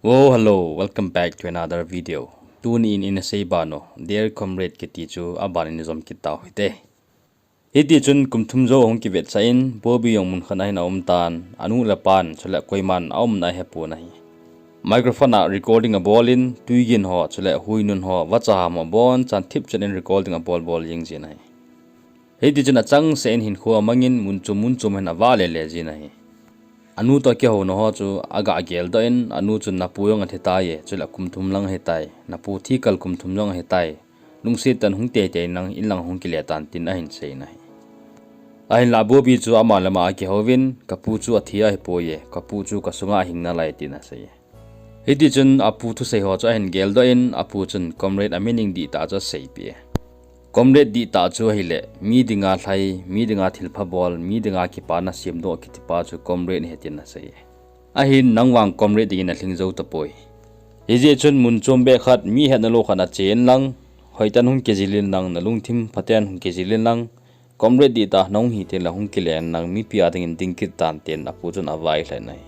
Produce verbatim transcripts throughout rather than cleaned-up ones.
Whoa, hello, welcome back to another video. Tuni in ina sei banu, Dear Comrade kiti chu aban in jom kit tau hite. Hiti chun kum thum jou hung kivet sah in, Bobby jong mun khat a hin aum tan, anu le apan, chule koiman aumna ahepon ahi. Microphone a recording abol in, tuigin ho, chule huinun ho, vachaham ho, abonchan thipchet in recording abol bol jing jin ahi. Hiti chun achangseh in hinkho amangin, mun chom mun chom hin avah lele jin ahi. Anu toh akihouna ho chu aga geldoh in, anu chun napu jong athi tai, chule kum thum lang ahitai, napu thi kal kum thum jong ahitai. Lungset tah in hung teitei in lang, in lang hung kile tan tin ahin sei in ahi. Ahinlah Bobby chu ama le ama akihouvin, kapu chu athi ahipoi, kapu chu kasunga ahing nalai tin asei. Hiti chun apu thusei ho chu ahin geldoh in, apu chun Comrade a meaning dihtah chu aseipeh e. Comrade dihtah chu ahile, mi dinga lhai, mi dinga thilpha bol, mi dinga kipana semdoh kitipa chu Comrade ahi tin asei e. Ahin nang vang Comrade dingin nalhing jou tapoi. Hijeh chun mun chom beh khat, mi hetna lou khat nache in lang, hoitah in hung kijil in lang, nalungthim phatah in hung kijil in lang, Comrade dihtah nahung hi tengle hung kile in lang, mipi a dingin ding kit tan tin apu chun availhah in ahi.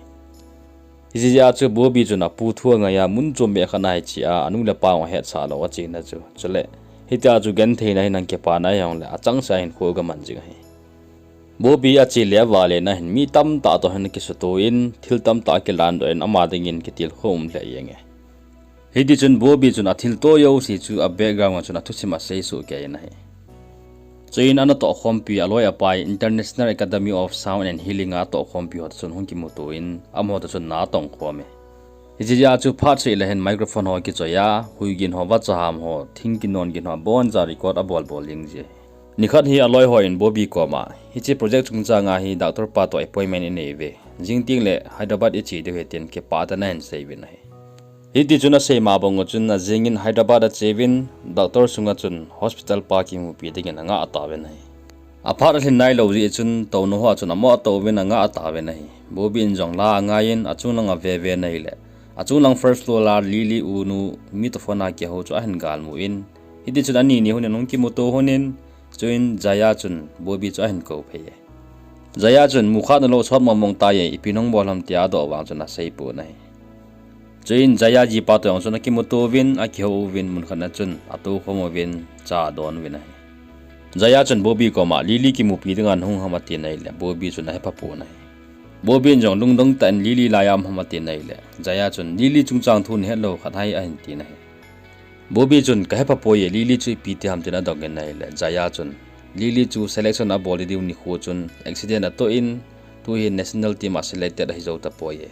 Hijeh a chu Bobby chun apu thu angaiya mun chom beh khat ahi chea, anu le apa ahetsah lou achena chu. Chule, hitia chu gentheina hin akipana hijongle, achangseh a hinkho agaman jing ahi. Bobby ache le avale na hin mi tamtah toh hin akisutoh in, thil tamtah akilandoh in, ama dingin kitilkhou um lheh jenge. Hiti chun Bobby chun athilto jouse chu a background a chun athusim asei soh kei in ahi. Chuin ana tohkhompi aloi apai International Academy of Sound and Healing a tohkhompi ho toh chun hung kimuto in, amaho toh chun na atongkhom e. Hijeh a chu phat seh le hin microphone ho akichoi a, huigin ho, vachaham ho, thing kinon gin ho, abonchan record abol bol jing ji. Nikhat hi aloi hon Bobby koma, hiche project chungchanga hi doctor pa toh appointment inei uve. Jing tengle Hyderabad iche diu ahi tin kipah tah in ahin seiuvin ahi. Hiti chun asei ma bang u chun ajingin Hyderabad acheuvin, doctor sunga chun hospital pa kimupi dingin angah tauvin ahi. Aphat alhin nailou jeh chun, touna hoa chun amo atouvin angah tauvin ahi. Bobby in jong la angaiyin, achunglang aveve in ahile, achunglang first floor a Lily unu mi toh phone a kihou chu ahin galmu in, hiti chun ani ni hon in hung kimuto hon in, chuin Jaya chun Bobby chu ahin kou phei e. Jaya chun, mu kha nalou sot mong mong tai e, ipi nahung bol ham tia adoh vang chun aseipon ahi. Chuin Jaya jipa toh jong chun akimuto uvin, akihou uvin, mun khat a chun atoukhom uvin, cha adon uvin ahi. Jaya chun Bobby koma, Lily kimupi dinga nahung ham atin ahile, Bobby chun ahephapon ahi. Bobby in jong lungdong tah in Lily laiya um ham atin ahile, Jaya chun, Lily chungchang thu nahet lou khat hai ahin tin ahi. Bobby chun, kahepha poi e, Lily chu ipi ti ham tin adong in ahile, Jaya chun, Lily chu selection abol diu nikho chun accident atoh in, tuhin national team a selected ahijou tapoi e.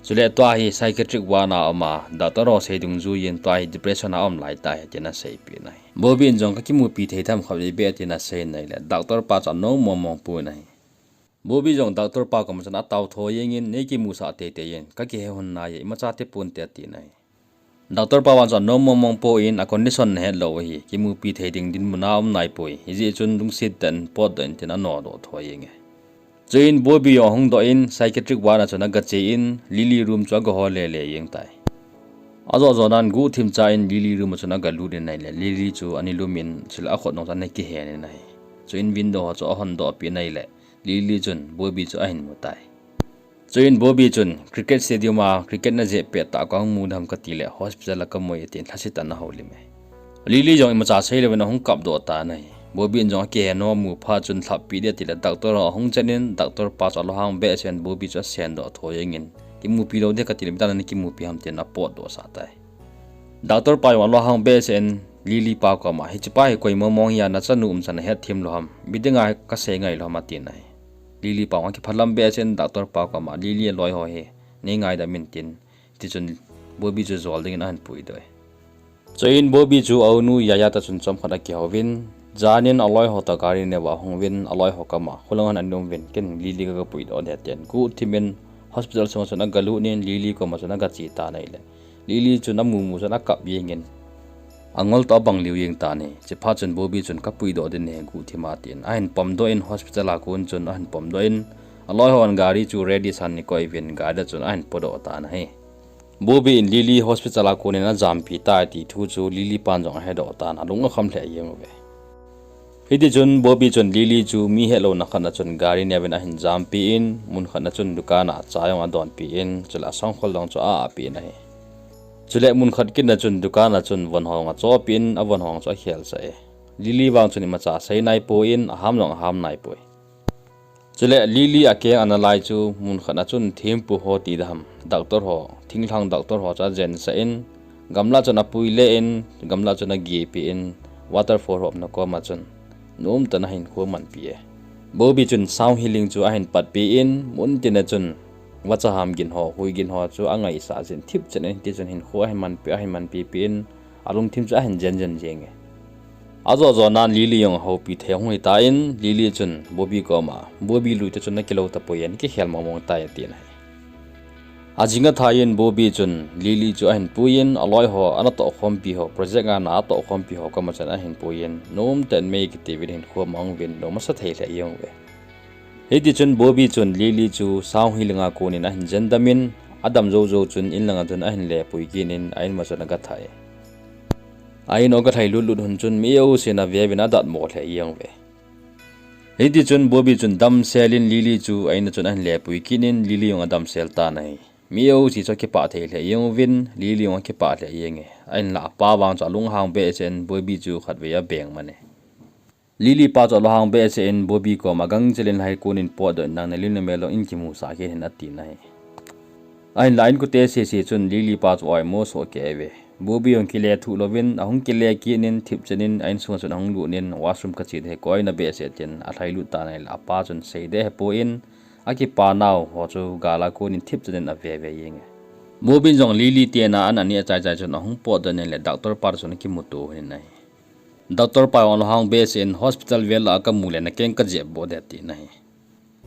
Chule tua hi psychiatric ward a aum a, doctor ho sei dungjuiyin tua hi depression a aum lai tahi tin aseipeh in ahi. Bobby in jong kakimupi thei tham khatvei beh tin asei in ahile, doctor pa chu anom mong mong pon ahi. Bobby jong doctor pa koma chun ataotho jengin, nei kimusah teitei in, kakihe hon nai e, imacha te ponte atin ahi. Doctor pa vang chu anom mong mong pon a condition ahet lou ahi, kimupi thei ding dinmun a aum naipoi, hijeh chun lungset tah in potdoh in tin anodoh tho jenge. Chuin Bobby jong ahung doh in, psychiatric ward a chun agache in, Lily room chu agahol lele jeng tai. Ajoh jonan guhthim cha in Lily room a chun agalut in ahile, Lily chu ana lum in, chule akhut jong chu ana kihen in ahi. Chuin window ho chu ahondoh peh in ahile, Lily chun Bobby chu ahin mu tai. Chuin Bobby chun, cricket stadium a cricket najep pettah kahung mu ding ham katile, hospital a kamui e tin lhasetah in ahoulim e. Lily jong imacha seilouvin ahung kapdoh tan ahi. Bobby in jong akihen ho amu phat chun lhappi ding atile, doctor ho ahung chen in, doctor pa chu alunghang behseh in Bobby chu asendoh tho jengin, kimupi lou ding katile, imacha nakimupi ham tin apotdoh sah tai. Doctor pa jong alunghang behseh in Lily pa koma, hichepa hi koi mong mong hia, nachanu umchan nahet them lou ham, ipi dinga kasei ngai lou ham atin ahi. Lily pa jong akiphalam behseh in doctor pa koma, Lily aloi ho hi nei ngaidam in tin, tichun Bobby chu jol dingin ahin puidoh e. Chuin Bobby chu aunu Jaya toh chun chomkhat akihouvin, janin aloi ho toh gari neiva ahung uvin, aloi ho koma, khulang hon ana um uvin, ken Lily kaga puidoh ding atin, guhthim in hospital sunga chun agalut in, Lily koma chun agache tan ahile, Lily chun amu mu chun akap jengin, angol toh abang liu jeng tan ahi. Chuphat chun Bobby chun kapuidoh ding nahi guhthim a tin, ahin pomdoh in hospital a kon chun ahin pomdoh in, aloi hon gari chu ready san ana koi uvin, gari a chun ahin podoh tan ahi. Bobby in Lily hospital a konin ajampi tai ti thu chu Lily pan jong ahedoh tan, alung akham lheh jeng uve. Hiti chun Bobby chun Lily chu mi hetlouna khat na chun gari neuvin ahin jampi in, mun khat na chun dukan a cha jong adonpi in, chule asangkhol jong chu a-api in ahi. Chule mun khat kit na chun dukan a chun von ho jong achopi in, avon ho jong chu akhel sah e. Lily vang chun imacha asei naipoi in, aham jong aham naipoi. Chule Lily akeng ana lai chu mun khat na chun thempu ho ti dam, doctor ho, thinglhang doctor ho chu ajensah in, gamla chun apui le in, gamla chun agepi in, waterfall ho umna koma chun nomtah in ahin khomanpi e. Bobby chun sound healing chu ahin patpi in, mun tin a chun vacha ham gin ho, hui gin ho chu angaisah jin thipchet in, hiti chun hinkho ahin manpi, ahin manpipi in, alungthim chu ahin jenjen jeng e. Ajo jo nan Lily jong ahoupi thei ahung hitan, Lily chun Bobby koma, Bobby lui te chun nakilou tapoi e, nakikhel mong mong tai, atin ahi. Ajing athai in Bobby chun Lily chu ahin pui in, aloi ho, ana tohkhompi ho, project a ana tohkhompi ho koma chun ahin pui in, nomtah in mei kiti uvin hinkho amang uvin, nom asa thei lheh jeng uve. Hiti chun Bobby chun Lily chu sound healing a kon in ahin jendam in, adam jou jou chun in lang a chun ahin lepui kit in, a-in ma chun agathai. A-in a gathai lut lut hun chun mi jousen ave uvin adatmo lheh jeng uve. Hiti chun Bobby chun damsel in Lily chu a-in a chun ahin lepui kit in, Lily jong adamsel tan ahi. Mi jouse chu akipah thei lheh jeng uvin, Lily jong akipah lheh jeng e. Ahinla apa vang chu alunghang behseh in, Bobby chu khatvei abeng man e. Lily pa chu alunghang behseh in, Bobby koma gangchel in, lai kon in potdoh in, nang nalim namel jong in kimusah kit hen, atin ahi. Ahinla a-inkote sese chun Lily pa chu oimo soh kei uve. Bobby jong kile thuh louvin, ahung kile kit in, thipchet in a-insunga chun ahung lut in, washroom kache ding ahi, koi na behseh, tin alhailut tan ahile apa chun seiding ahepoi in, akipa nau ho chu gal a kon in thipchet in ave ve jeng e. Bobby in jong Lily te in a an aneh achai chai chun ahung potdoh in ahile doctor pa toh chun akimuto lhonin ahi. Doctor pa jong alunghang behseh in, hospital vel a kamu le nakeng kajep bou ding, atin ahi.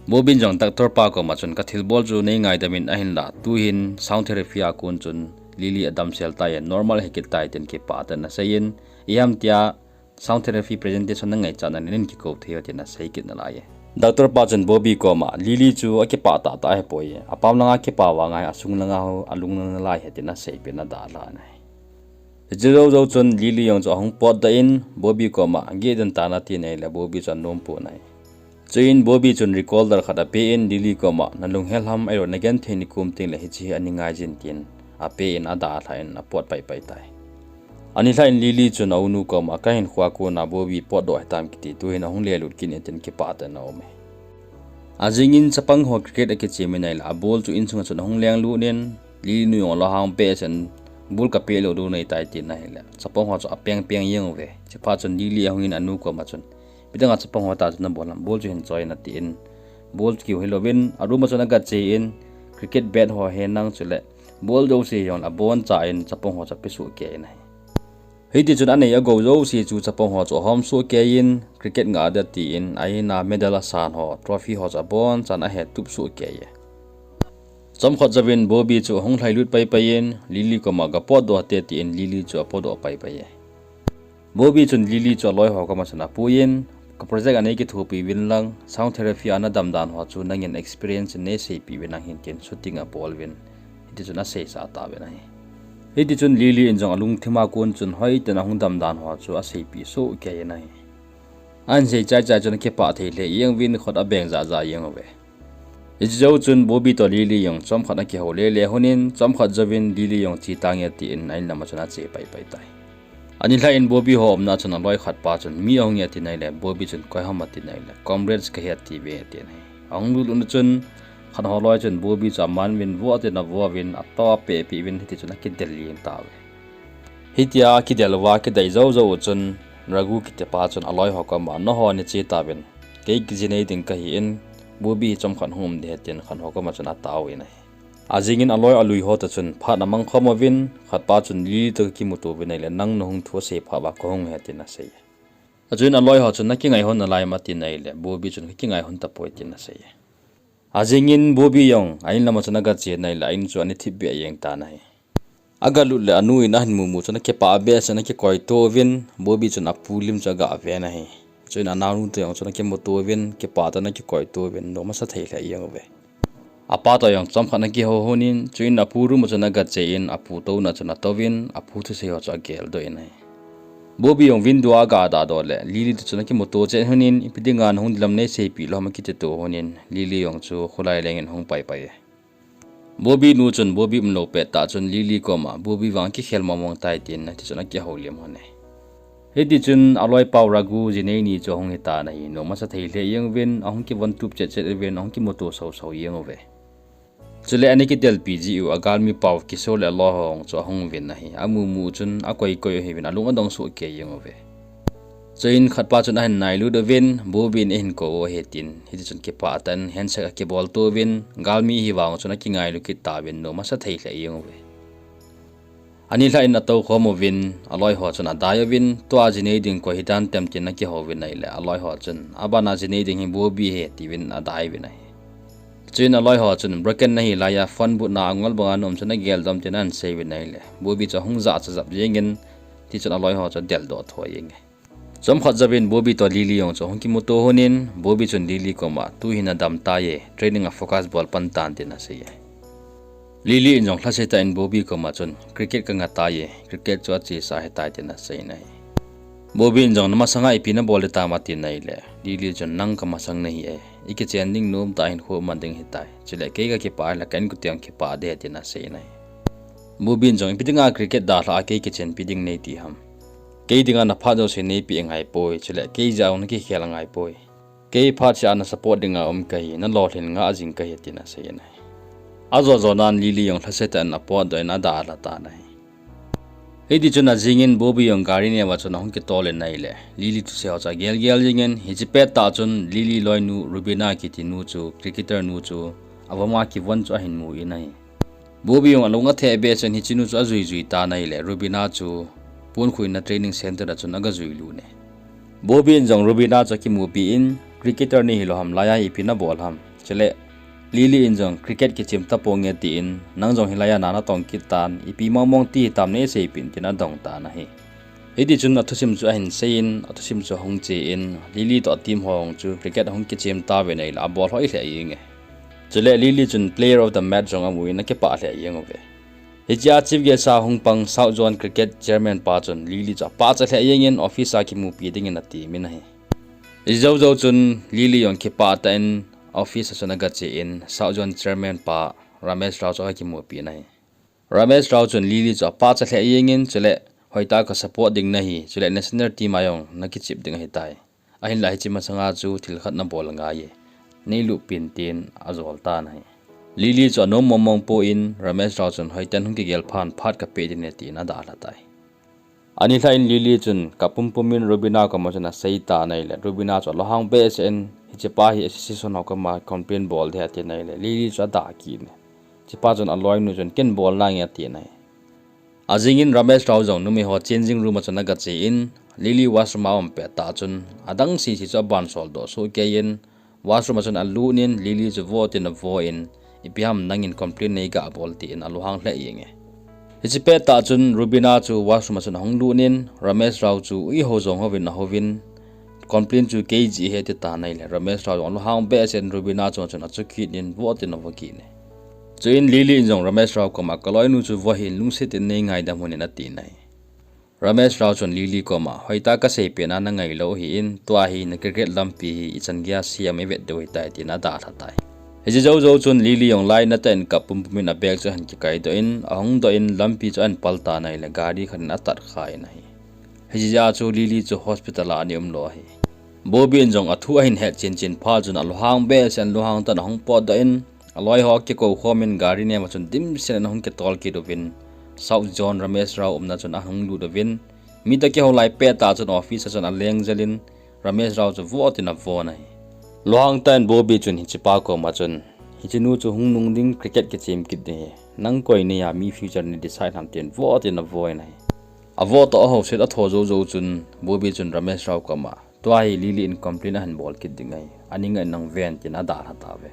Bobby in jong doctor pa koma chun kathilbol chu neingaidam in, ahinla tuhin sound therapy a kon chun Lily adamsel tai, normal hikit tai, tin kipah tah in asei in, ijemtia sound therapy presentation nangaichat nale neikiko thei uve, tin asei kit nalai e. Doctor pa chun Bobby koma Lily chu akipah tahtah ahipoi, apam langa kipah vang ahi, asung langa ho alung nalai ahi, tin aseipeh in adalhan ahi. Hiche jou jou chun Lily jong chu ahung potdoh in, Bobby koma geh den tan, atin ahile Bobby chu anompon ahi. Chuin Bobby chun recorder khat apen, Lily koma, nalunghel ham, ahilou nagenthei nikum tengle hiche hi ani ngai jin, tin apen adalhan apot paipai tai. Anilhah in Lily chun aunu koma, kahinkhoa kona Bobby potdoh ahitam kiti, tuhin ahung lelut kit in, tin kipah tah in aume. Ajing in chapang ho cricket akichem in ahile, aball chu insunga chun ahung lenglut in, Lily nu jong alunghang behseh in, ball kapeh lou diu neitai, atin ahile, chapang ho chu apeng peng jeng uve. Chuphat chun Lily ahung in anu koma chun, ipi dinga chapang ho tah chu nabol ham, ball chu hin choi in, atin, ball chu kiu hilouvin a room a chun agache in, cricket bat ho ahen lang chule ball jouse jong aboncha in chapang ho chu apesoh kei in ahi. Hitichun anei agou jouse chu chapang ho chu ahomsoh kei in, cricket ngah ding atin, a-in a medal asan ho, trophy ho chu abonchan ahetup soh kei e. Chomkhat jouvin Bobby chu ahung lhailut paipai in, Lily koma gapotdoh te, tin Lily chu apotdoh paipai e. Bobby chun Lily chu aloi ho koma chun apuiyin, ka project a neikithopi uvin lang, sound therapy a nadam dan ho chu nangin experience in neiseipeh uvin lang hin, tin shooting abol uvin, hitichun aseisah tauvin ahi. Hitichun Lily in jong alungthim a kon chun hoitah in ahung dam dan ho chu aseipeh soh kei in ahi. Ahin sei chaichai chun akipah thei lheh jeng uvin, khut abeng jahjah jeng uve. Hiche jou chun Bobby toh Lily jong chomkhat akihou lele lhonin, chomkhat jouvin Lily jong che tange tin a-in lama chun ache paipai tai. Anilhah in Bobby ho umna chun aloi khat pa chun mi ahunge atin ahile, Bobby chun koi ham atin ahile, comrades kahi atiuve atin ahi. Ahung lut lutna chun khat ho loi chun Bobby chu aman uvin, vo atin avo uvin, atoh apehpeh uvin, hitichun akidel jeng tauve. Hitia akidel uva akidei joujou u chun Raghu kitipa chun aloi ho koma, nangho nache tauvin, kei kiji nei ding kahin, Bobby hi chomkhat hung um ding ahi tin khat ho koma chun ataovin ahi. Ajingin aloi alui ho toh chun phat amangkhom uvin, khatpa chun Lily toh kakimuto uvin ahile, nang nahung thu asei phat uva kahung ahi tin asei. Achuin aloi ho chun nakingaihon nalai em atin ahile, Bobby chun kakingaihon tapoi tin asei. Ajingin Bobby jong a-in lama chun agache in ahile, a-in chu ana thipbeh jeng tan ahi. Agalut le anu in ahin mumu chun akipah behseh in akikoito uvin, Bobby chun apu lim chu agah ven ahi. Chuin anaonu toh jong chun akimuto uvin, kipah tah in akikoito uvin, nom asa thei lheh jeng uve. Apa toh jong chomkhat in akihou lhonin, chuin apu room a chun agache in, apu touna chun atouvin, apu thusei ho chu ageldoh in ahi. Bobby jong window a aga dah doh le, Lily toh chun akimuto chet lhonin, ipi dinga nahung dilam neiseipeh lou ham akiti to lhonin, Lily jong chu kholai lengin ahung paipai e. Bobby nu chun Bobby umlou pettah chun Lily koma Bobby vang akikhel mongmong tai tin, hiti chun akihoulim lhon e. Hiti chun aloipau Raghu jinei ni chu ahung hitan ahi, nom asa thei lheh jeng uvin, ahung kivon tup chet chet uvin, ahung kimuto soso jeng uve. Chule ana kidelpi jiu agalmi pau Kishore le aloiho chu ahung uvin ahi. Amu mu chun akoi koi u ahiuvin, alung adong soh kei jeng uve. Chuin khatpa chun ahin nailut uvin, Bobby in eihin kou u ahi tin, hiti chun kipah tah in handshake akibol to uvin, galmi ahi vang chun akingailu kit tauvin, nom asa thei lheh jeng uve. Ani lhah in atou khom uvin, aloiho chun adai uvin, tua jinei ding koi hidan tem tin akihou uvin ahile, aloiho chun, abana jinei ding hi Bobby ahi, tiuvin adai uvin ahi. Chuin aloiho chun, broken nahi laiya, phone butna angol banga naum chu nagel dom tin ahin sei uvin ahile, Bobby chu ahung jahcha jap jengin, tichun aloiho chu adeldoh tho jenge. Chomkhat jouvin Bobby toh Lily jong chu ahung kimuto lhonin, Bobby chun Lily koma, tuhin nadam tai e, training a focus bol pan tan tin asei e. Lily in jong lhase tah in Bobby koma chun, cricket kangah tai e, cricket chu achesa ahitai tin asei in ahi. Bobby in jong namasanga ipi nabol ding ham atin ahile, Lily chun nang kamasang nahi e, ikichen ding nomtah a hinkho man ding ahitai, chule kei kakipah le ka inkote jong kipah ding ahi tin asei in ahi. Bobby in jong ipi dinga cricket dalhah a kei kichenpi ding neiti ham. Kei dinga naphat jouse neipeh angaipoi, chule kei jeh a nakikhel angaipoi. Kei phat cheh a nasupport dinga um kahi, nalolhin ngah jing kahi tin asei in ahi. Ajo jo nan Lily jong lhase tah in apotdoh in adalha tan ahi. Hiti chun ajingin Bobby jong gari neo a chun ahung kitol in ahile, Lily thusei ho chu agel gel jengin, hiche pettah chun Lily loinu Rubina kiti nu chu, cricketer nu chu, avom a kivon chu ahin mu in ahi. Bobby jong alung atheh behseh in hiche nu chu ajui jui tan ahile, Rubina chu ponkhuina training center a chun aga jui lut e. Bobby in jong Rubina chu akimupi in, cricketer nei hilou ham, laiya ipi nabol ham, chule Lily in jong cricket kichem taponge tin, nang jong hilaiya na natong kit tan, ipi mongmong ti hitam neiseipeh in tin adong tan ahi. Hiti chun athusim chu ahin sei in, athusim chu ahung che in, Lily toh a team ho jong chu cricket ahung kichem tauvin ahile, abol lhoi lheh jenge. Chule Lily chun player of the match jong amu in akipah lheh jeng uve. Hichea chief guest a hung pang South Zone Cricket Chairman pa chun Lily chu apachat lheh jengin office a kimupi dingin atemin ahi. Hijou jou chun Lily jong kipah tah in office a chun agache in South Zone Chairman pa Ramesh Rao chu akimupi in ahi. Ramesh Rao chun Lily chu apachat lheh jengin, chule hoitah a ka support ding nahi, chule national team a jong nakichep ding ahitai. Ahinlah hiche masanga chu thil khat nabol angai e, neilup pin tin ajol tan ahi. Lily chu anom mongmong poi, Ramesh Rao chun hoitah in hung kigel phan phat kapeh ding e tin adalha tai. Ani lhah in Lily chun kap pumpum in Rubina koma chun asei tan ahile, Rubina chu alunghang behseh in, hichepa hi association ho koma complain bol ding ahi atin ahile, Lily chu adah kit in, hichepa chun aloinu chun ken bol nange atin ahi. Ajingin Ramesh Rao jong numei ho changing room a chun agache in, Lily washroom a aum pettah chun, adang sese chu abansoldoh sohkei in, washroom a chun alut in, Lily chu vo tin avo in, ipi ham nangin complain neigah bol tin alunghang lheh jenge. Hiche pettah chun Rubina chu washroom a chun ahung lut in, Ramesh Rao chu uiho jong houvin ahouvin, complain chu kei jeh ahi ati tan ahile, Ramesh Rao jong alunghang behseh in Rubina chunga chun achu kit in, vo tin avo kit e. Chuin Lily in jong Ramesh Rao koma kaloinu chu vo hih in lungset in neingaidam un atin ahi. Ramesh Rao chun Lily koma, hoitah a kasei pet a nangailou ahin, tua hi na cricket lampi hi ichan geiya sem ivet diu ahitai tin adalha tai. Hiche jou jou chun Lily jong lainat tah in kap pumpum in abag chu ahin kikaidoh in, ahung doh in lampi chu ahin pal tan ahile gari khat in atat kha in ahi. Hiche jeh a chu Lily chu hospital a ana umlou ahi. Bobby in jong athu ahin het chen chen phat chun alunghang behseh in lunghang tah in ahung potdoh in, aloiho akikou khom in gari neo a chun dimset in ahung kitol kit uvin, South Zone Ramesh Rao umna chun ahung lut uvin, mi toh kihou lai pettah chun office a chun aleng jel in, Ramesh Rao chu vo tin avon ahi. Lunghang tah in Bobby chun hichepa koma chun, hiche nu chu hung nung ding, cricket kichem kit ding ahi, nang koi nahia mi future nei decide ham tin vo tin avon ahi. Avo toh ahouset atho jou jou chun Bobby chun Ramesh Rao koma, tua hi Lily in complain ahin bol kit ding ahi, ani ngah in nang ven tin adalha tauve.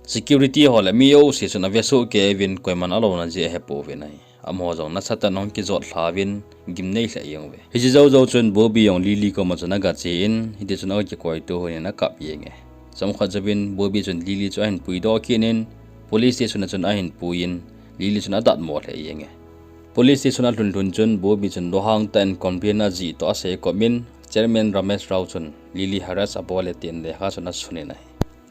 Security ho le mi jouse chun ave sohkei uvin koiman alouna jeh ahepouvin ahi. Amaho jong nasatah in ahung kijot lha uvin gimnei lheh jeng uve. Hiche jou jou chun Bobby jong Lily koma chun agache in, hiti chun aga kikoito lhon in akap jenge. Chomkhat jouvin Bobby chun Lily chu ahin puidoh kit in, police station a chun ahin pui in, Lily chun adatmo lheh jenge. Police station a lhun lhun chun Bobby chun lunghang tah in complain ajih toh asei kop in Chairman Ramesh Rao chun Lily harass abol e tin lekha chun asun in ahi.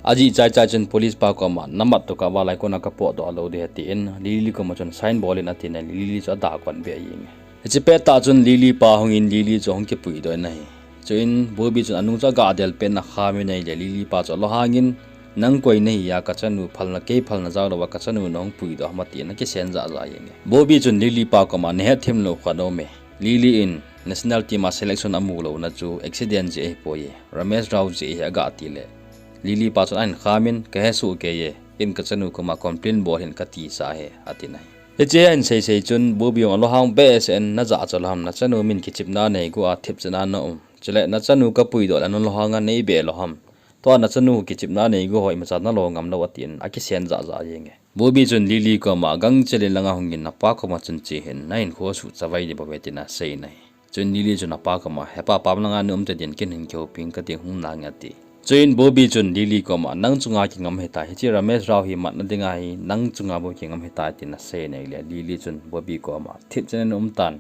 Ajih chai chai chun police pa koma namat toh kava lai kona kapotdoh lou ding ahi tin Lily koma chun sign bol in atin ahi. Lily chu adakon be jeng e. Hiche pettah chun Lily pa hung in Lily chu ahung kipuidoh in ahi. Chuin Bobby chun anung chu aga del pet in akham in ahile Lily pa chu alunghang in, "Nang koi nahi a, kachanu phalna, kei phalna jao louva kachanu nahung puidoh ham?" atin akisen jahjah jeng e. Bobby chun Lily pa koma, "Nahet them lou khat aum e. Lily in national team a selection amu louna chu accident jeh ahipoi e, Ramesh Rao jeh ahi," aga tile Lily pa chun ahin kham in, "Kahe soh kei e, in kachanu koma complain bol hih in kati sa ahi," atin ahi. Hiche ahin sei sei chun Bobby jong alunghang behseh in, "Najah chu lou ham, nachanu min kichepna nei go a thipchenna naum. Chule nachanu kapuidoh le nalunghang a nei be lou ham. Tua nachanu kichepna nei go ho imacha nalo ngam lou," atin akisen jahjah jeng e. Bobby chun Lily koma, "Gangchel in langa hung in napa koma chun che hih in, nahinkho suhchavai ding bou ve," tin asei in ahi. Chuin Lily chun apa koma, "Hepa, pam langa naum tadin ken hin kihoupi inge, kati hung nange," ati. Chuin Bobby chun Lily koma, "Nang chunga kingam ahitai, hiche Ramesh Rao hi matna dinga hi nang chunga bou kingam ahitai," tin asei in ahile Lily chun Bobby koma, "Thipchen in um tan.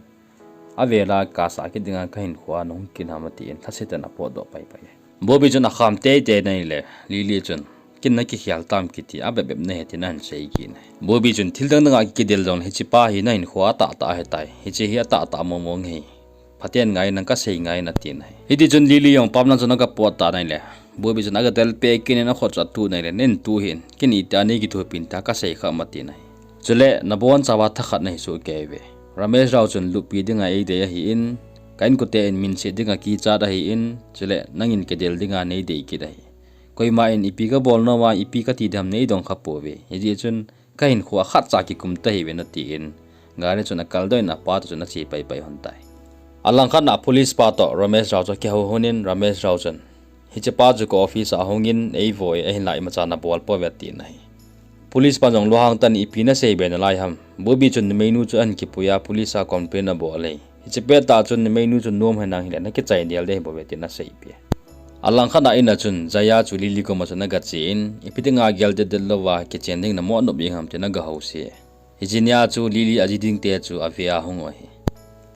Avela kasa kit dinga kahinkho a nahung kit ham?" atin lhasettah in apotdoh paipai e. Bobby chun akham teitei in ahile Lily chun, "Ken nakikhel tam kiti, abep bep nahi," tin ahin sei kit in ahi. Bobby chun, "Thil dang danga kidel jongle hiche pa hi nahinkho atahtah ahitai. Hiche hi atahtah mong mong ahi. Phaten ngai in, nang kasei ngai in," atin ahi. Hiti chun Lily jong pam lang chun aga pot tan ahile Bobby chun aga del pet kit in akhut chu atuh in ahile, "Nen tuh hih in, ken itia nei kithopi in tia kasei kha ham?" atin ahi. "Chule nabonchauva thakhat nahi soh kei uve. Ramesh Rao chun luppi dinga eidei ahin, ka inkote in minse dinga kichat ahin, chule nangin kidel dinga neidei kit ahi. Koima in ipi kabol nom a, ipi kati ding ham neidong kha pouve. Hijeh chun kahinkho a khatcha kikum tahih uve," atin gari chun akaldoh in apa toh chun ache paipai lhon tai. Alangkhat a police pa toh Ramesh Rao chu akihou lhon in Ramesh Rao chun, "Hiche pa chu ka office a ahung in eivoi, ahinlah imacha nabol pouve," atin ahi. Police pa jong lunghang tah in, "Ipi nasei be nalai ham? Bobby chun numeinu chu ahin kipui a police a complain abol e. Hiche pettah chun numeinu chu nom henlang hile nakichai nel ding ahi bouve," tin aseipeh e. Alangkhat a in a chun Jaya chu Lily koma chun aga che in, "Ipi dinga gel det det louva kichen ding namo nop jeng ham?" tin aga house e. Hiche nia chu Lily aji ding te chu ave a hung u ahi.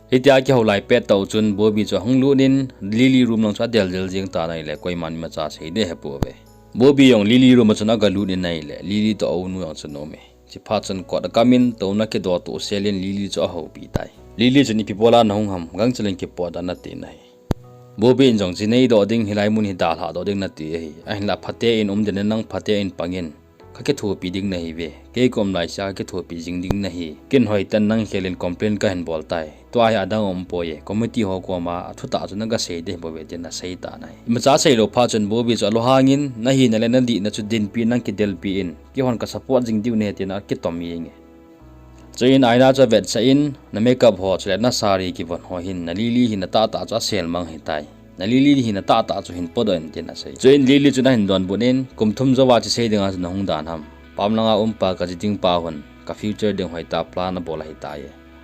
Hitia kihou lai pettah u chun Bobby chu ahung lut in Lily room lang chu adel del jeng tan ahile koiman imacha sei ding ahepouve. Bobby jong Lily room a chun aga lut in ahile Lily toh aunu jong chun aum e. Chuphat chun kot akam in touna kidoh toh sel in Lily chu ahoupi tai. Lily chun, "Ipi bola nahung ham, gangchel in kipotdoh in," atin ahi. Bobby in jong, "Chi neidoh ding, hilai mun hi dalhah doh ding nati ahi. Ahinlah phaten um ding in, nang phaten pang in. Kakithopi ding nahiuve. Kei kaum laisea kakithopi jing ding nahi. Ken hoitah in nang khel in complain kahin bol tai. Tua hi adang umpoi e. Committee ho koma athutah chu naga sei ding ahi bouve," tin asei tan ahi. Imacha asei lou phat chun Bobby chu alunghang in, "Nahina le nadihna chu dinpi in, nang kidelpi in. Keihon ka support jing diu nahi," tin akitom jeng e. Chuin aina chu avetsah in, "Na makeup ho chule na sari kivon ho hin na Lily hina tahtah chu asel mang ahitai. Na Lily hina tahtah chu hin potdoh in," tin asei. Chuin Lily chun ahin donbut in, "Kum thum jouva hiche sei dinga chu nahung dan ham? Pam langa um pa kaji ding pa hon ka future ding hoitah plan abol ahitai.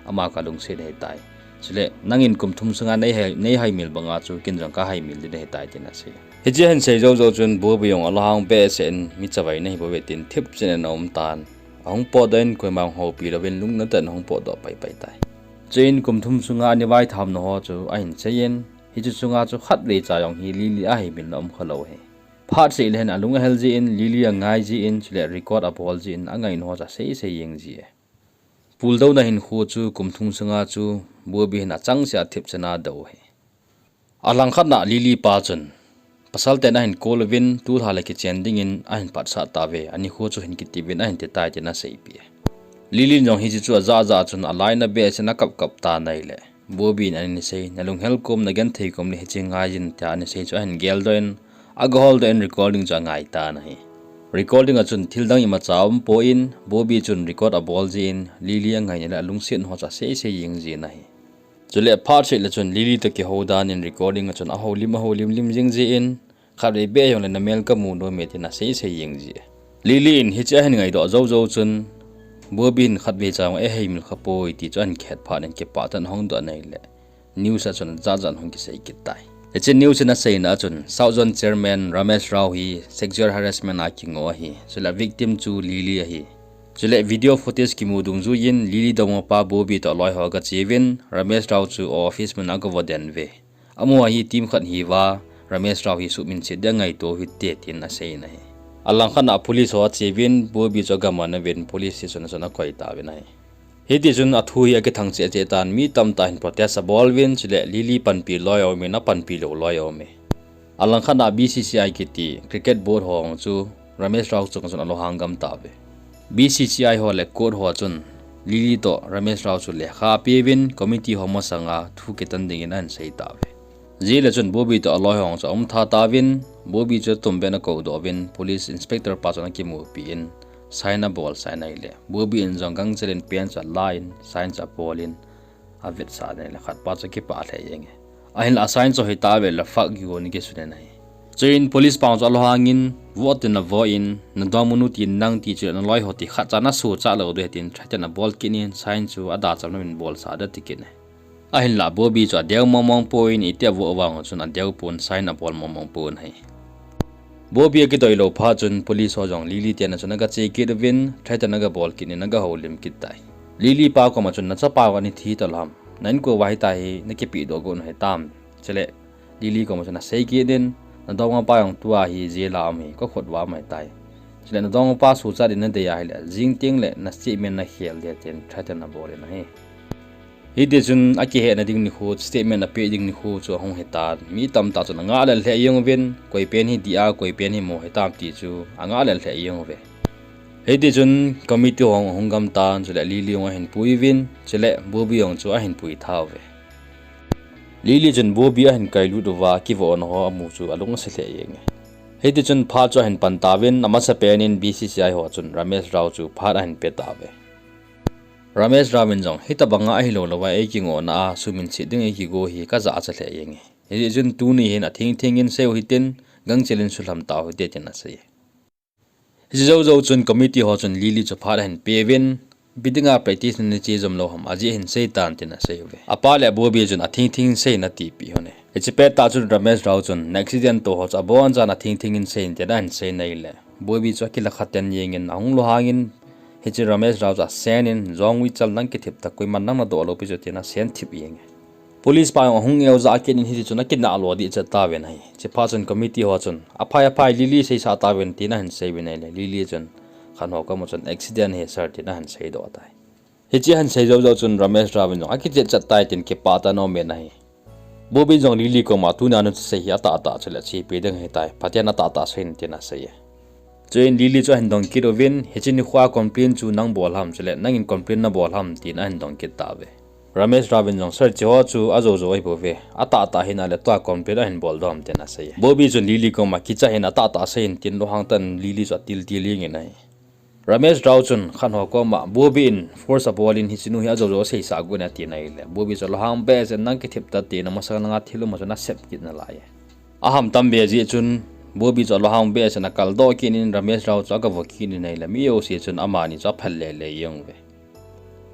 Ama kalungset ahitai. Chule nangin kum thum sunga neihai, neihaimil banga chu ken jong kahaimil ding ahitai," tin asei. Hiche ahin sei jou jou chun Bobby jong alunghang behseh in, "Mi chavai nahi bouve," tin thipchen in aum tan. Ahung potdoh in koima houpi louvin lungna tah in ahung potdoh paipai tai. Chuin kum thum sunga ani vaitham na ho chu ahin sei in, hiche chunga chu khatvei cha jong hi Lily ahaimil na umkha lou ahi. Phat seh le hin alung ahel jin, Lily angai jin, chule record abol jin, angaina ho chu asei sei jeng ji e. Puldouna hinkho chu kum thum sunga chu Bobby hin achangseh a thipchen a adou ahi. Alangkhat a Lily pa chun, pasal ten ahin call uvin, tulha le kichen dingin ahin patsah tauve, anikho chu hin kiti uvin ahin titai tin aseipeh e. Lily in jong hiche chu ajah jah chun alainat behseh in akap kap tan ahile, Bobby in ahin sei, "Nalunghel kom, nagenthei kom le hiche ngai jin," tia ahin sei chu ahin geldoh in, agaholdoh in recording chu angai tan ahi. Recording a chun thil dang imacha umpon, Bobby chun record abol jin, Lily angaina le alungsetna ho chu asei sei jeng jin ahi. Chule phat seh le chun Lily toh kihou dan in recording a chun ahoulim, ahoulim lim jing jin, "Khatvei beh jongle namel kamu nom e," tin asei sei jing ji e. Lily in hiche ahin ngaidoh jou jou chun, Bobby hin khatvei cha jong eihaimil kha poi ti chu ahin het phat in kipah tah in ahung doh in ahile, news a chun ajat jat in ahung kisei kit tai. Hiche news in aseina a chun, South Zone Chairman Ramesh Rao hi sexual harassment a kingoh ahi, chule victim chu Lily ahi. Chule video footage kimu dungjuiyin Lily domopa Bobby toh aloi ho agacheuvin, Ramesh Rao chu office mun a agavoden uve. Amaho hi team khat ahiuva, Ramesh Rao hi suhminset ding angaito u hite tin asei in ahi. Alangkhat a police ho acheuvin, Bobby chu agaman uvin police station a chun akoi tauvin ahi. Hitichun athu hi akithang cheh cheh tan, mi tamtah hin protest abol uvin, chule Lily panpi loi aumin, apanpi lou loi aume. Alangkhat a B C C I kiti cricket board ho chu Ramesh Rao chunga chun alunghang gam tauve. B C C I ho le court ho chun Lily toh Ramesh Rao chu lekha apeuvin, committee ho masanga thu kitan dingin ahin sei tauve. Jeh le chun Bobby toh aloi ho chu aum tha tauvin, Bobby chu atumbeh in akoudoh uvin, police inspector pa chun akimupi in, sign abol sah in ahile, Bobby in jong gangchel in pen chu alan, sign chu abolin, avetsah in ahile khat pa chu akipah lheh jenge. Ahinla asign chu ahitah vele fuck you ana kisun in ahi. Chuin police pa chu alunghangin, vo tin avo in, nadongmanu tin nang ti chule naloi ho ti khatcha nasochat lou ding ahi tin threaten abol kit in, sign chu adacham louvin bolsah ding ati kit in ahi. Ahinla Bobby chu adeu mongmong poi, iti avo vang chun adeu pon, sign abol mongmong pon ahi. Bobby akidoi lou phat chun police ho jong Lily te in a chun agache kit uvin, threaten agabol kit in agahoulim kit tai. Lily pa koma chun, nachapa u ana thi talou ham, na inkopa hitia hi nakipehdoh got u hitam. Chule Lily koma chun asei kit in, nadongmapa jong tua hi jail a um ahi, kakhut uva um ahitai. Chule nadongmapa sochat ding nadei ahile, jing tengle na statement nakhel ding tin threaten abol in ahi. Hitichun akihetna ding nikho, statement apeh ding nikho chu ahung hitan, mi tamtah chun angah lel lheh jeng uvin, koi pen hi dia, koi pen hi mo hitam ti chu angah lel lheh jeng uve. Hitichun committee ho ahung gam tan, chule Lily jong ahin pui uvin, chule Bobby jong chu ahin pui tha uve. Lily chun Bobby ahin kailut uva, kivohna ho amu chu alung ase lheh jenge. Hitichun phat chu ahin pan tauvin, amasapen in B C C I ho chun Ramesh Rao chu phat ahin pe tauve. Ramesh Rao in jong, hitobanga ahilou louva eikingohna a suhminset ding eikigo hi kajahcha lheh jenge. Hijeh chun tuni hin athengtheng in seiu hitin, gangchel in sulham tau hite tin asei. Hiche jou jou chun committee ho chun Lily chu phat ahin peuvin, ipi dinga practice nana che jom lou ham, ajeh hin seitan tin asei uve. Apa le Bobby chun athengtheng in sei in atipeh lhon e. Hiche pettah chun Ramesh Rao chun, na accident toh ho chu abonchan athengtheng in sei in tin ahin sei in ahile, Bobby chu akilakha ten jengin ahung lunghangin, hiche Ramesh Rao chu asen in, jong uichal nang kithip tah, koiman nang nadoh lou pi chu tin asen thip jenge. Police pa jong ahung eojah kit in hitichun akinah lo dih chet tauvin ahi. Hiche phat chun committee ho chun, aphai aphai, Lily seisah tauvin tin ahin sei uvin ahile, Lily chun khat ho koma chun accident ahi sir tin ahin seidoh tai. Hiche ahin sei jou jou chun Ramesh Rao in jong akijet chet tai tin kipah tah in aum in ahi. Bobby in jong Lily koma tunia nathusei hi atahtah chule chepi ding ahitai, phaten atahtah sei in tin asei e. Chuin Lily chu ahin dong kit uvin, hiche nikhoa complain chu nang bol ham chule nangin complain nabol ham tin ahin dong kit tauve. Ramesh Rao in jong, sir, hiche ho chu ajou jou ahibouve, atahtah ahina le tua complain ahin bol diu ham tin asei e. Bobby chun Lily koma kicha hih in, atahtah sei in tin lunghang tah in Lily chu atil til jengin ahi. Ramesh Rao chun khat ho koma Bobby in force abol in hiche nu hi ajou jou aseisah got e atin ahile, Bobby chu alunghang behseh in, nang kithip tah te, namasang langa thil um a chu nasep kit nalai e. Ahamtam be jeh chun Bobby chu alunghang behseh in akaldoh kit in Ramesh Rao chu agavo kit in ahile, mi jouse chun amani chu aphal lele jeng uve.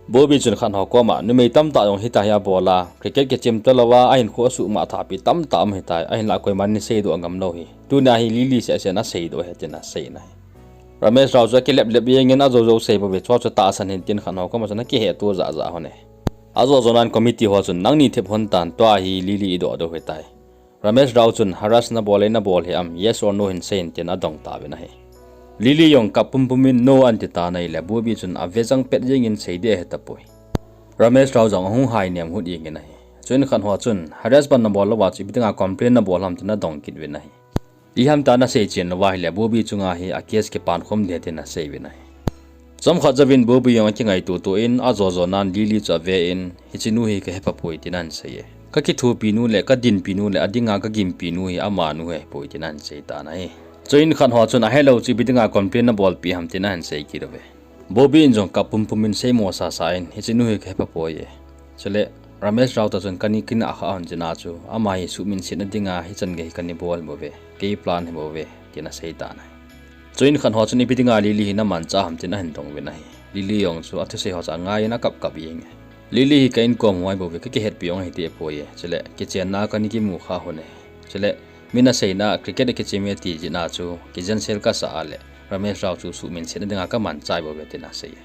Bobby chun khat ho koma, numei tamtah jong hitia hi abol a, cricket kichem talouva ahinkho asuhmang thahpi tamtah um ahitai, ahinlah koiman eiseidoh ngam lou hi. Tunia hi Lily sehseh in aseidoh ahi tin asei in ahi. Ramesh Rao chu akilep lep jengin, ajou jou sei bouve, chua chu tahsan hih in tin khat ho koma chun akihetto jah jah lhon e. Ajo jo nan committee ho chun, nangni thep lhon tan, tua hi Lily idoh diu ahitai. Ramesh Rao chun, Harass nabol le nabol hih am, yes or no hin seiyin tin adong tauvin ahi. Lily jong kap pumpum in no anti tan ahile, Bobby chun avejang pet jengin seiding ahetapoi. Ramesh Rao jong ahung hai nem hut jengin ahi. Chuin khat ho chun, Harass ban nabol louva chu ipi dinga complain nabol ham tin adong kit uvin ahi. Iham tia nasei chen louva ahile, Bobby chunga hi a case kipan khom ding tin asei uvin ahi. Chomkhat jouvin Bobby jong akingaito to in, ajo jo nan Lily chu ave in, hiche nu hi kahepoi tin ahin sei e. Kakithopi nu le kadinpi nu le adinga kagimpi nu hi amanu hi ahipoi tin ahin sei tan ahi. Chuin khat ho chun ahelou chu ipi dinga complain nabolpeh ham tin ahin sei kit uve. Bobby in jong kap pumpum in seimo sasa in, hiche nu hi kahepoi e. Chule, Ramesh Rao toh chun kana kinah kha lhon jeh a chu, ama hi suhminsetna dinga hichan gei hi kana bol bouve, kei plan ahibouve, tin asei tan ahi. Chuin khat ho chun ipi dinga Lily hi namanchah ham tin ahin dong uvin ahi. Lily jong chu athusei ho chu angaiyin akap kap jenge. Lily hi ka inkom u ahibouve, kakihetpi jong ahitepoi e. Chule, kichenna kana kimu kha lhon e. Chule, min aseina cricket akichem e ati jeh a chu, kijensel kasah a le, Ramesh Rao chu suhminsetna dinga kamanchah bou ve tin asei.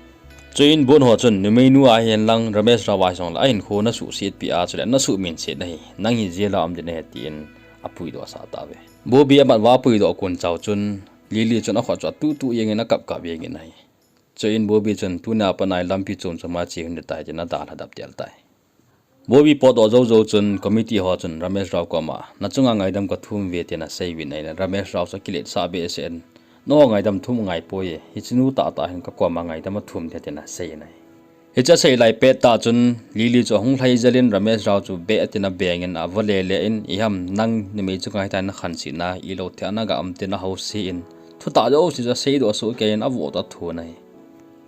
Chuin Bon ho chun numeinu ahi henlang Ramesh Rao ahi jongle ahinkho nasuhsetpi a chule nasuhminset nahi, nang hi jail a um ding nahi tin apuidoh sah tauve. Bobby amat uva apuidoh kon chau chun Lily chun akhut chu atuhtuh jengin akapkap jengin ahi. Chuin Bobby chun tunia pat a hi lampi chomchom a che hung ding tai tin adalha dap tel tai. Bobby potdoh joujou chun committee ho chun Ramesh Rao koma, nachunga ngaidam kathum ve tin aseiuvin ahile Ramesh Rao chu akiletsah behseh in, nangho ngaidam thum angaipoi e, hichenu tahtah hin kakoma ngaidam athum ding tin aseiyin ahi. Hiche asei lai pettah chun Lily chu ahung lhai jel in Ramesh Rao chu beh tin abengin avo lele in, iham nang numei chunga hitia nakhansetna ilou thei a naga um tin ahouse in, thutah jouse chu aseidoh sohkei in avoh toh athon ahi.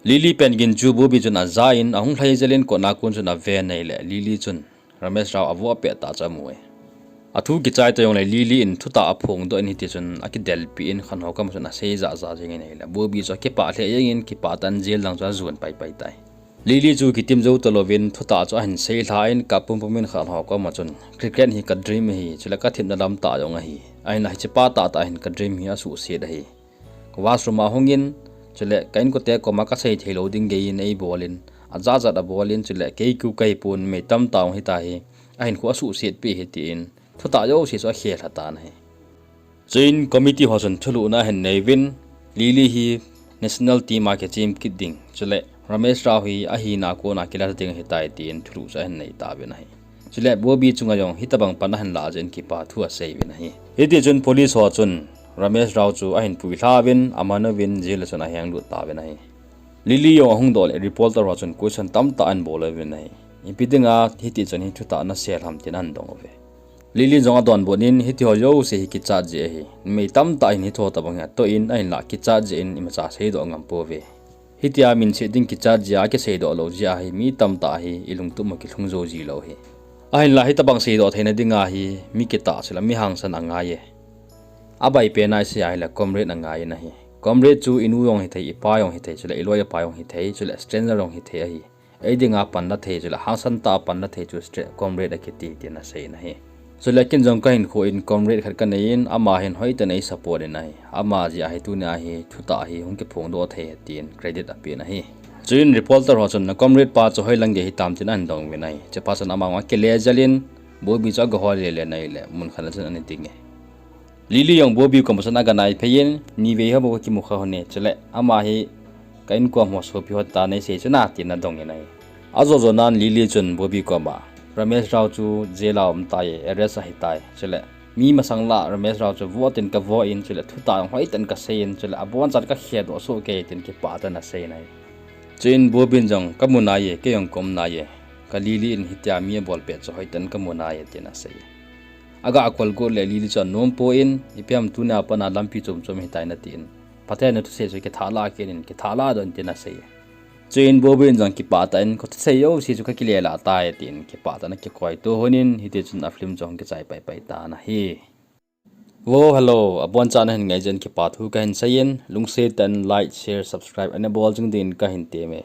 Lily pen gin chu Bobby chun aja in ahung lhai jel in kotna kon chun aven ahile Lily chun Ramesh Rao avoh pettah chu amu e. Athu kichai ta jongle Lily in thutah aphongdoh in hitichun akidelpi in khanho koma chun asei jahjah jengin ahile Bobby chu akipah lheh jengin kipah tah in jail lang chu ajon paipai tai. Lily chu kitim jou talouvin thutah chu ahin seilha in kap pumpum in khanho koma chun cricket hi ka dream ahi, chule kathepna lamtah jong ahi. Ahinla hichepa tahtah hin ka dream hi asuhset ahi. Ka washroom a hungin, chule ka inkote koma kasei theilou ding geiyin eibol in, ajatjat abol in, chule kei keu kahipon numei tamtah hung hita hi, ahinkho asuhsetpi hi tin, thutah jouse chu akhelha tan ahi. Chuin committee ho chun thulhuhna ahin neiuvin, Lily hi national team a kichem kit ding, chule Ramesh Rao hi ahina kona kilha ding ahitai tin thulhuh chu ahin nei tauvin ahi. Chule Bobby chunga jong hitobang pan ahin lah jeh in kipa thu aseiuvin ahi. Hitichun police ho chun Ramesh Rao chu ahin puilha uvin, aman uvin, jail a chun ahenglut tauvin ahi. Lily jong ahung doh le reporter ho chun question tamtah ahin bol uvin ahi. Ipi dinga hitichun hi thutah nasel ham tin ahin dong uve. Lily jong adonbut in hitiho jouse hi kichat jeh ahi. Numei tamtah hin hitiho tobang hi atoh in ahinla kichat jeh in imacha seidoh ngam pouve. Hitia minset ding kichat jeh a kiseidoh lou jeh ahi mi tamtah hi ilungtup u kilhung jou jilou hi. Ahinla hitobang seidoh theina dinga hi mi kitah chule mi hangsan angai e. Abaipen a isei ahile comrade angai in ahi. Comrade chu inu jong hithei, ipa jong hithei, chule iloi ipa jong hithei, chule stranger jong hithei ahi. Eidinga panla thei chule hangsan tah a panla thei chu comrade akiti tin aseiyin ahi. Chule ken jong kahinkho in comrade khat kanei in ama hin hoitah in eisupport in ahi. Ama jeh a hi tunia hi thutah hi hung kiphongdoh thei tin credit apen ahi. Chuin reporter ho chun na comrade pa chu hoilang gei hitam tin ahin dong uvin ahi. Hichepa chun ama jong akile jel in Bobby chu agahol lele in ahile mun khat a chun ana ding e. Lily jong Bobby koma chun aganai phei in, nivei ho bou kakimu kha lhon e, chule ama hi ka inkom ho sopi ho tah neisei chu na tin adong in ahi. Ajo jo nan Lily chun Bobby koma, Ramesh Rao chu jail a um tai, arrest ahitai, chule mi masang lah Ramesh Rao chu voh tin kavoh in, chule thutah jong hoitah in kasei in, chule abonchan kakheldoh sohkei tin kipah tah in aseiyin ahi. Chuin Bobby in jong kamu nai e, kei jong kaum nai e, ka Lily in hitia mi abol pet chu hoitah in kamu nai e tin asei. Aga kolgot le Lily chu anom poi in, ipi ham tunia pat a lampi chomchom hitai natin, Pathen in thusei chu kithah lah kit in, kithah lah doh in tin asei. Chuin Bobby in jong kipah tah in, kathusei jouse chu kakile lah tai tin kipah tah in akikoito lhon in, hitichun a film chu ahung kichai paipai tan ahi. Wo, hello, abonchan nahin ngai jeh in kipa thu kahin seiyin, lungset tah in like, share, subscribe ana bol jing dingin kahin temme.